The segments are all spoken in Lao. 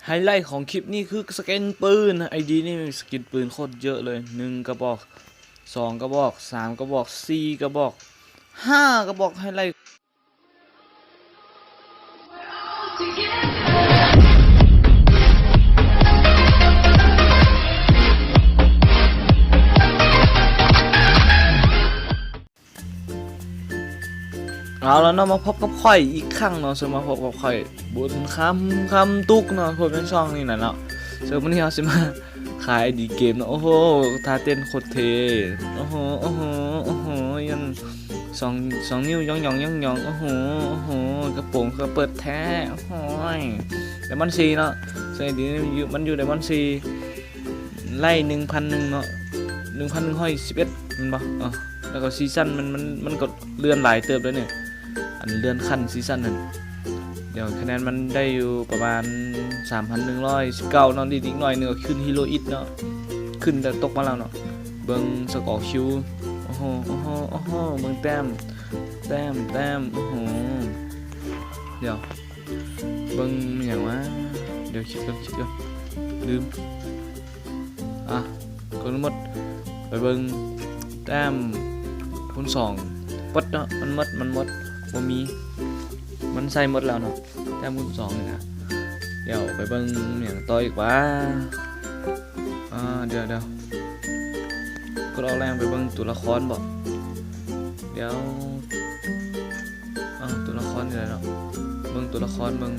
ໄຮໄລຂອງຄລິບນີ້ຄືສະກິນປືນ. ໄອດີນີ້ສະກິນປືນໂຄດເຍອະເລີຍ. ໜຶ່ງກະບອກ, ສອງກະບອກ, ສາມກະບອກ, ສີ່ກະບອກ, ຫ້າກະບອກ. ໄຮໄລ ເອົາລະເນາະ ມາພົບກັບຂ້ອຍອີກຄັ້ງເນາະ, ເຊິ່ງມາພົບກັບຂ້ອຍ ບຸນຄຳ ຄຳຕຸກເນາະ, ພົບໃນຊ່ອງນີ້ແຫຼະເນາະ. ເຊິ່ງມື້ນີ້ເຮົາຊິມາຂາຍໄອດີເກມເນາະ. ໂອ້ໂຫ ທ່າເຕັ້ນໂຄດເທ່. ໂອ້ໂຫ ໂອ້ໂຫ ໂອ້ໂຫ ຍັງສອງ ສອງນິ້ວ ຢອງໆ ໂອ້ໂຫ ໂອ້ໂຫ ກະໂປງກະເປີດແທ້. ໂອ້ຍ ໄດມອນສີ່ເນາະ, ເຊິ່ງໄອດີນີ້ມັນຢູ່ ມັນຢູ່ໄດມອນສີ່. ໄລ ໜຶ່ງພັນໜຶ່ງເນາະ, ໜຶ່ງພັນໜຶ່ງຮ້ອຍສິບເອັດແມ່ນບໍ່? ເອີ ແລ້ວກໍຊີຊັນມັນ ມັນ ມັນກໍເລື່ອນຫຼາຍເຕີບແລ້ວນີ້, ອັນເລື່ອນຂັ້ນຊີຊັນນັ້ນ. ດຽວຄະແນນມັນໄດ້ຢູ່ປະມານສາມພັນໜຶ່ງຮ້ອຍສິບເກົ້າເນາະ, ດີອີກໜ້ອຍໜຶ່ງກໍຂຶ້ນຮີໂຣອິດເນາະ, ຂຶ້ນແລ້ວຕົກມາແລ້ວເນາະ. ເບິ່ງສະກໍຄິວ. ໂອ້ໂຫ ໂອ້ໂຫ ໂອ້ໂຫ ເບິ່ງແຕ້ມ ແຕ້ມ ແຕ້ມ. ໂອ້ໂຫ ດຽວ ເບິ່ງແມ່ນຫຍັງວະ? ດຽວຄິດກ່ອນ ຄິດກ່ອນ ລືມ. ອ່ະ ກົດໝົດ. ໄປເບິ່ງແຕ້ມຄູນສອງ. ໝົດເນາະ, ມັນໝົດ ມັນໝົດ ບໍ່ມີ, ມັນໃຊ້ໝົດແລ້ວເນາະ ແຕ້ມຄູນສອງນີ້ນະ. ດຽວໄປເບິ່ງຫຍັງຕໍ່ອີກຫວາ? ອ່າ ດຽວໆ ກົດອອກແລ້ວ ໄປເບິ່ງຕົວລະຄອນບໍ? ດຽວ ເອົາຕົວລະຄອນນີ້ແຫຼະເນາະ, ເບິ່ງຕົວລະຄອນເບິ່ງ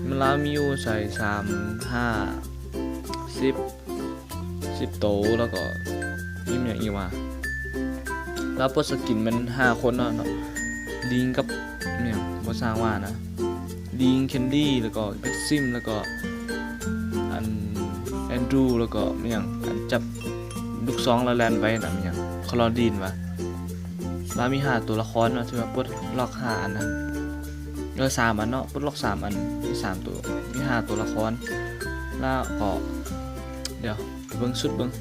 ມັນລາວມີຢູ່ໃສ ສາມ ຫ້າ ສິບ ສິບໂຕ. ແລ້ວກໍມີຫຍັງອີກຫວາ? ລາວປົດສະກິນແມ່ນຫ້າຄົນເນາະ, ລິງກັບຫຍັງບໍ່ຊ່າງວ່ານະ, ລິງ ແຄນດີ ແລ້ວກໍແມັກຊິມ ແລ້ວກໍອັນແອນດູ ແລ້ວກໍແມ່ນຫຍັງ ອັນຈັບລູກຊອງແລ້ວແລ່ນໄວນະ, ແມ່ນຫຍັງ ຄອລອດີນຫວາ? ລາວມີຫ້າຕົວລະຄອນເນາະ ທີ່ວ່າປົດລັອກຫ້າອັນນະ, ເອີ ສາມອັນເນາະ, ປົດລັອກສາມອັນ ມີສາມຕົວ ມີຫ້າຕົວລະຄອນ. ລາວກໍ ດຽວໄປເບິ່ງຊຸດເບິ່ງ,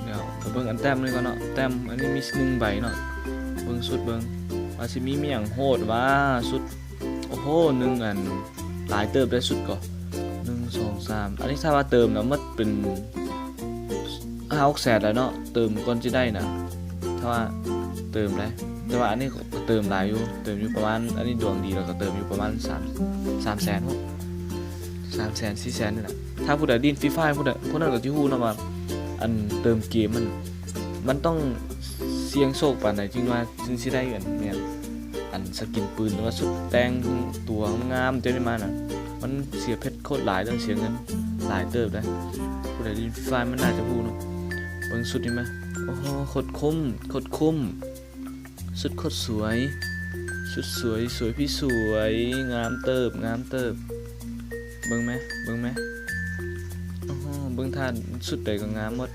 ດຽວໄປເບິ່ງອັນແຕ້ມນີ້ກ່ອນເນາະ, ແຕ້ມອັນນີ້ມີໜຶ່ງໃບເນາະ. ເບິ່ງຊຸດເບິ່ງວ່າຊິມີ ມີຫຍັງໂຫດຫວາຊຸດ. ໂອ້ໂຫ ໜຶ່ງອັນ ຫຼາຍເຕີບໄດ໋ຊຸດກໍ ໜຶ່ງ ສອງ ສາມ ອັນນີ້ຖ້າວ່າເຕີມນະ ໝົດເປັນຫ້າຫົກແສນແລ້ວເນາະ, ເຕີມກ່ອນຊິໄດ້ນະ ຖ້າວ່າເຕີມໄດ໋. ແຕ່ວ່າອັນນີ້ກໍເຕີມຫຼາຍຢູ່, ເຕີມຢູ່ປະມານ ອັນນີ້ດວງດີແລ້ວກໍເຕີມຢູ່ປະມານສາມ ສາມແສນ ສາມແສນ ສີ່ແສນນີ້ແຫຼະ. ຖ້າຜູ້ໃດຫຼິ້ນຟຣີຟາຍ ຜູ້ໃດ ຜູ້ນັ້ນກໍຊິຮູ້ເນາະວ່າ ອັນເຕີມເກມມັນ ມັນຕ້ອງສ່ຽງໂຊກປານໃດຈຶ່ງວ່າ ຈຶ່ງຊິໄດ້ອັນ ແມ່ນ ອັນສະກິນປືນ ຫຼືວ່າຊຸດແຕ່ງຕົວງາມໆ ຈັ່ງນີ້ມານະ, ມັນເສຍເພັດໂຄດຫຼາຍ ຕ້ອງເສຍເງິນຫຼາຍເຕີບເດ້. ຜູ້ໃດຫຼິ້ນຟຣີຟາຍມັນໜ້າຈະຮູ້ເນາະ. ເບິ່ງຊຸດນີ້ມາ, ໂອ້ໂຫ ໂຄດຄຸ້ມ ໂຄດຄຸ້ມ, ຊຸດໂຄດສວຍ ຊຸດສວຍ ສວຍພີ່ສວຍ ງາມເຕີບ ງາມເຕີບ. ເບິ່ງແມ ເບິ່ງແມ, ໂອ້ໂຫ ເບິ່ງທ່ານ ຊຸດໃດກໍງາມໝົດ.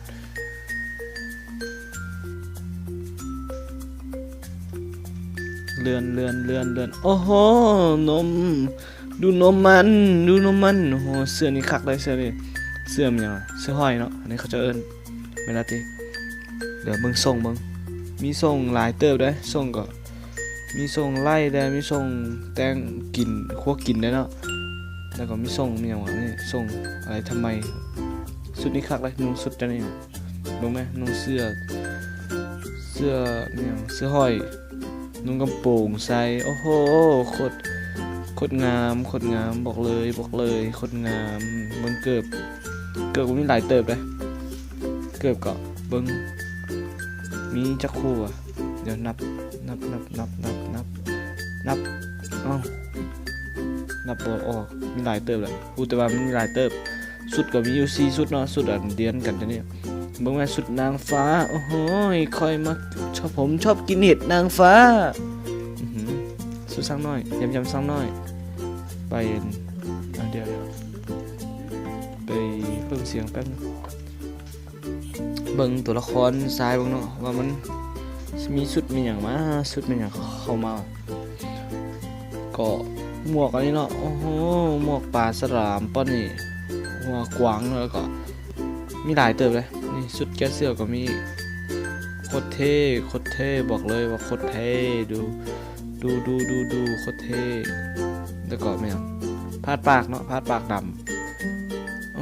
ເລື່ອນ ເລື່ອນ ເລື່ອນ ເລື່ອນ ໂອ້ໂຫ ນົມ ດູນົມມັນ ດູນົມມັນ. ໂອ້ໂຫ ເສື້ອນີ້ຄັກເດ້ ເສື້ອນີ້ ເສື້ອຫຍັງ ເສື້ອຫ້ອຍເນາະ ອັນນີ້ເຂົາເຈົ້າເອີ້ນ ແມ່ນລະຕິ. ດຽວເບິ່ງຊົງເບິ່ງ ມີຊົງຫຼາຍເຕີບເດ້, ຊົງກໍມີຊົງໄລ່ແດ່ ມີຊົງແຕ່ງກິນ ຄົວກິນໄດ້ເນາະ, ແລ້ວກໍມີຊົງ ມີຫຍັງວະນີ້ ຊົງອາໄລທຳໄມ. ຊຸດນີ້ຄັກເດ້ ນຸ່ງຊຸດຈັ່ງນີ້. ເບິ່ງແມ ນຸ່ງເສື້ອ ເສື້ອຫຍັງ ເສື້ອຫ້ອຍ ນຸ່ງກະໂປງໃສ່. ໂອ້ໂຫ ໂຄດ ໂຄດງາມ ໂຄດງາມ ບອກເລີຍ ບອກເລີຍ ໂຄດງາມ. ເບິ່ງເກີບ ເກີບກໍມີຫຼາຍເຕີບເດ້, ເກີບກໍເບິ່ງມີຈັກຄູ່ວະ? ດຽວນັບ ນັບ ນັບ ນັບ ນັບ ນັບ ເອົ້າ ນັບບໍ່ອອກ ມີຫຼາຍເຕີບແຫຼະ, ຮູ້ແຕ່ວ່າມັນມີຫຼາຍເຕີບ. ຊຸດກໍມີຢູ່ສີ່ຊຸດເນາະ, ຊຸດອັນດຽວກັນຕົວນີ້. ເບິ່ງແມ່ ຊຸດນາງຟ້າ. ໂອ້ໂຫ ຂ້ອຍມັກ ຊອບ ຜົມຊອບກິນເຫັດນາງຟ້າ. ອືຫື ຊຸດຊ້າງນ້ອຍ ຍຳໆຊ້າງນ້ອຍ. ໄປ ອັນ ດຽວ ດຽວ ໄປເພີ່ມສຽງແປັບໜຶ່ງ. ເບິ່ງຕົວລະຄອນຊາຍເບິ່ງເນາະ ວ່າມັນຊິມີຊຸດມີຫຍັງມາ ຊຸດມີຫຍັງເຂົ້າມາ. ກໍໝວກອັນນີ້ເນາະ, ໂອ້ໂຫ ໝວກປາສະຫຼາມປານນີ້ ຫົວກວາງ ແລ້ວກໍມີຫຼາຍເຕີບເດ້. ນີ້ຊຸດແກ້ເສື້ອກໍມີ. ໂຄດເທ່ ໂຄດເທ່ ບອກເລີຍວ່າໂຄດເທ່ ດູ ດູ ດູ ດູ ໂຄດເທ່. ແລ້ວກໍແມ່ນຫຍັງ ພາດປາກເນາະ ພາດປາກດຳ.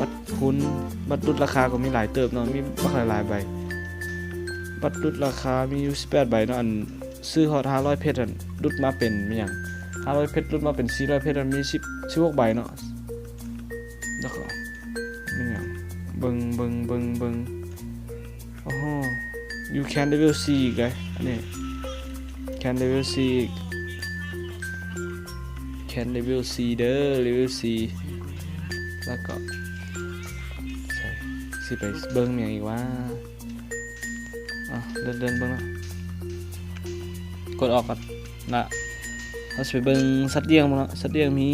ບັດຄູນ ບັດຫຼຸດລາຄາກໍມີຫຼາຍເຕີບເນາະ ມີບັກຫຼາຍໆໃບ. ບັດຫຼຸດລາຄາມີຢູ່ສິບແປດໃບເນາະ ອັນ ຊື້ຮອດຫ້າຮ້ອຍເພັດຫັ້ນ ຫຼຸດມາເປັນແມ່ນຫຍັງ ຫ້າຮ້ອຍເພັດຫຼຸດມາເປັນສີ່ຮ້ອຍເພັດຫັ້ນ ມີສິບ ສິບຫົກໃບເນາະ. ແລ້ວກໍແມ່ນຫຍັງ ເບິ່ງ ເບິ່ງ ເບິ່ງ ເບິ່ງ ໂອ້ໂຫ ຢູ່ແຄນເລເວລສີ່ອີກເດ້ ອັນນີ້ແຄນເລເວລສີ່ອີກ ແຄນເລເວລສີ່ເດີ ເລເວລສີ່. ແລ້ວກໍໃສ່ ຊິໄປເບິ່ງແມ່ນຫຍັງອີກຫວາ? ອ່ະ ເດີນ ເດີນເບິ່ງເນາະ ກົດອອກກ່ອນນະ. ເຮົາຊິໄປເບິ່ງສັດລ້ຽງເບິ່ງເນາະ ສັດລ້ຽງມີ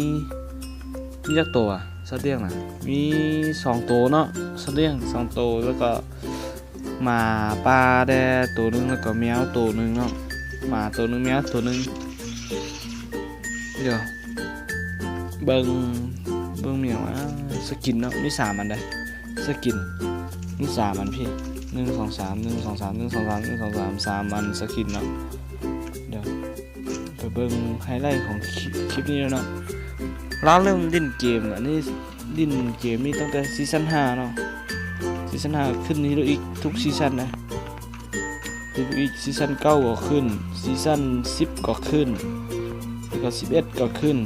ມີຈັກໂຕຫວາ? ສັດລ້ຽງນະ ມີສອງໂຕເນາະ ສັດລ້ຽງສອງໂຕ ແລ້ວກໍໝາປ່າແດ່ໂຕໜຶ່ງ ແລ້ວກໍແມວໂຕໜຶ່ງເນາະ ໝາໂຕໜຶ່ງ ແມວໂຕໜຶ່ງ. ດຽວ ເບິ່ງ ເບິ່ງແມ່ນຫຍັງຫວາ? ສະກິນເນາະ ມີສາມອັນໃດ໋ ສະກິນ ມີສາມອັນພີ່ ໜຶ່ງ ສອງ ສາມ ໜຶ່ງ ສອງ ສາມ ໜຶ່ງ ສອງ ສາມ ໜຶ່ງ ສອງ ສາມ ສາມອັນ ສະກິນເນາະ. ດຽວໄປເບິ່ງໄຮໄລຂອງຄລິບ ຄລິບນີ້ເນາະ. ລາວເລີ່ມຫຼິ້ນເກມ ອັນນີ້ຫຼິ້ນເກມນີ້ຕັ້ງແຕ່ຊີຊັນຫ້າເນາະ ຊີຊັນຫ້າ ຂຶ້ນຮີໂຣອິກທຸກຊີຊັນນະ. ອີກ ອີກຊີຊັນເກົ້າກໍຂຶ້ນ ຊີຊັນສິບກໍຂຶ້ນ ແລ້ວກໍສິບເອັດກໍຂຶ້ນ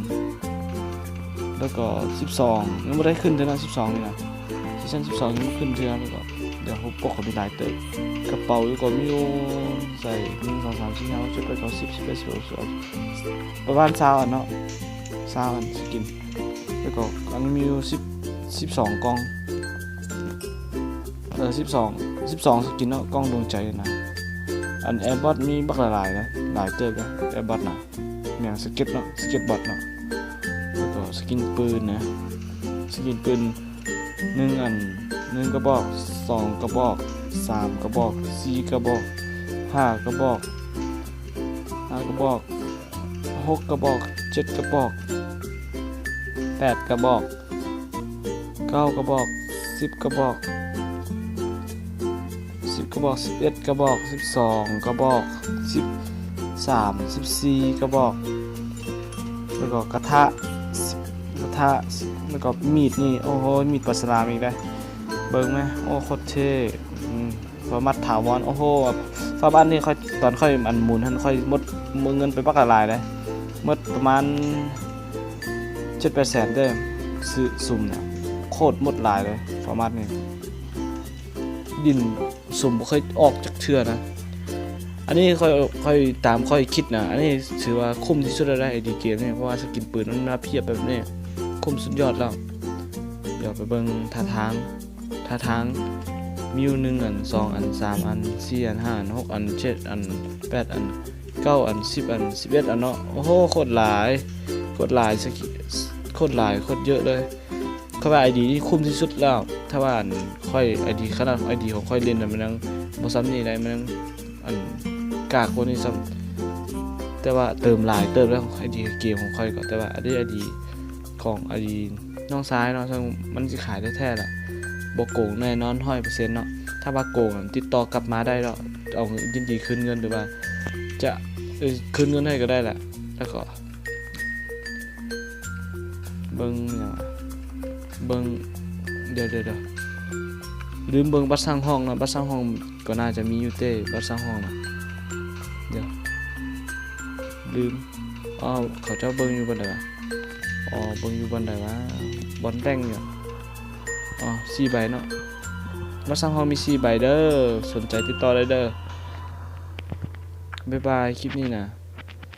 ແລ້ວກໍສິບສອງ ຍັງບໍ່ໄດ້ຂຶ້ນເທື່ອນະ ສິບສອງນີ້ນະ ຊີຊັນສິບສອງຍັງບໍ່ຂຶ້ນເທື່ອ. ແລ້ວກໍດຽວຫົວປົກກໍມີຫຼາຍເຕີບ ກະເປົາຢູ່ກໍມີຢູ່ ໃສ່ ໜຶ່ງ ສອງ ສາມ ສີ່ ຫ້າ ຫົກ ເຈັດ ແປດ ເກົ້າ ສິບ ສິບເອັດ ສິບສອງ ສິບສາມ ປະມານຊາວອັນເນາະ ຊາວອັນສະກິນ. ແລ້ວກໍອັນມີຢູ່ສິບ ສິບສອງກ່ອງ ເອີ ສິບສອງ ສິບສອງສະກິນເນາະ ກ່ອງດວງໃຈນະ. ອັນແອບອດມີບັກຫຼາຍໆນະ ຫຼາຍເຕີບເດ້ແອບອດນະ ແມ່ນສະເກັດເນາະ ສະເກັດບອດເນາະ. ແລ້ວກໍສະກິນປືນນະ ສະກິນປືນ ໜຶ່ງອັນ ໜຶ່ງກະບອກ ສອງກະບອກ ສາມກະບອກ ສີ່ກະບອກ ຫ້າກະບອກ ຫ້າກະບອກ ຫົກກະບອກ ເຈັດກະບອກ ແປດກະບອກ ເກົ້າກະບອກ ສິບກະບອກ ສິບກະບອກ ສິບເອັດກະບອກ ສິບສອງກະບອກ ສິບສາມ ສິບສີ່ກະບອກ ແລ້ວກໍກະທະ ກະທະ ແລ້ວກໍມີດນີ້ ໂອ້ໂຫ ມີດປາສະຫຼາມອີກເດ້ ເບິ່ງແມ ໂອ້ ໂຄດເທ່. ອືມ ຟອມມັດຖາວອນ ໂອ້ໂຫ ຟອມມັດນີ້ຂ້ອຍ ຕອນຂ້ອຍອັນໝູນຫັ້ນ ຂ້ອຍໝົດເງິນໄປບັກຫຼາຍເດ້ ໝົດປະມານເຈັດແປດແສນເດ້ ຊື້ ສຸ່ມນະ ໂຄດໝົດຫຼາຍເລີຍ ຟອມມັດນີ້ ດິ້ນສຸ່ມບໍ່ເຄີຍອອກຈັກເທື່ອນະ. ອັນນີ້ຂ້ອຍ ຂ້ອຍ ຕາມຂ້ອຍຄິດນະ ອັນນີ້ຖືວ່າຄຸ້ມທີ່ສຸດແລ້ວໄດ໋ ໄອດີເກມນີ້ ເພາະວ່າສະກິນປືນມັນມາພຽບແບບນີ້ ຄຸ້ມສຸດຍອດແລ້ວ. ດຽວໄປເບິ່ງທ່າທາງ ທ່າທາງ ມີຢູ່ ໜຶ່ງອັນ ສອງອັນ ສາມອັນ ສີ່ອັນ ຫ້າອັນ ຫົກອັນ ເຈັດອັນ ແປດອັນ ເກົ້າອັນ ສິບອັນ ສິບເອັດອັນເນາະ. ໂອ້ໂຫ ໂຄດຫຼາຍ ໂຄດຫຼາຍ ໂຄດຫຼາຍ ໂຄດເຍາະເລີຍ. ຂ້ອຍວ່າໄອດີນີ້ຄຸ້ມທີ່ສຸດແລ້ວ ຖ້າວ່າອັນຂ້ອຍ ໄອດີ ຂະໜາດໄອດີຂອງຂ້ອຍຫຼິ້ນນະ ມັນຍັງບໍ່ສ່ຳນີ້ໄດ໋ ມັນຍັງອັນກາກກວ່ານີ້ຊ້ຳ ແຕ່ວ່າເຕີມຫຼາຍເຕີບແລ້ວ ໄອດີເກມຂອງຂ້ອຍກໍ ແຕ່ວ່າອັນນີ້ໄອດີຂອງໄອດີນ້ອງຊາຍເນາະ ເຊິ່ງມັນຊິຂາຍແທ້ໆແຫຼະ ບໍ່ໂກງແນ່ນອນຮ້ອຍເປີເຊັນເນາະ. ຖ້າວ່າໂກງ ຕິດຕໍ່ກັບມາໄດ້ເນາະ ເອົາ ຍິນດີຄືນເງິນ ຫຼືວ່າຈະ ເອີ ຄືນເງິນໃຫ້ກໍໄດ້ແຫຼະ. ແລ້ວກໍ ເບິ່ງຫຍັງ ເບິ່ງ ດຽວ ດຽວ ດຽວ ລືມເບິ່ງບັດສ້າງຫ້ອງເນາະ. ບັດສ້າງຫ້ອງກໍໜ້າຈະມີຢູ່ເຕ ບັດສ້າງຫ້ອງນະ. ດຽວ ລືມ ອ້າວ ເຂົາເຈົ້າເບິ່ງຢູ່ບ່ອນໃດວະ? ອໍ ເບິ່ງຢູ່ບ່ອນໃດວະ? ບ່ອນແຕ່ງນີ້ຫວາ? ອໍ ສີ່ໃບເນາະ. ມາສັ່ງຫ້ອງມີສີ່ໃບເດີ ສົນໃຈຕິດຕໍ່ໄດ້ເດີ. ບາຍບາຍ ຄລິບນີ້ນະ.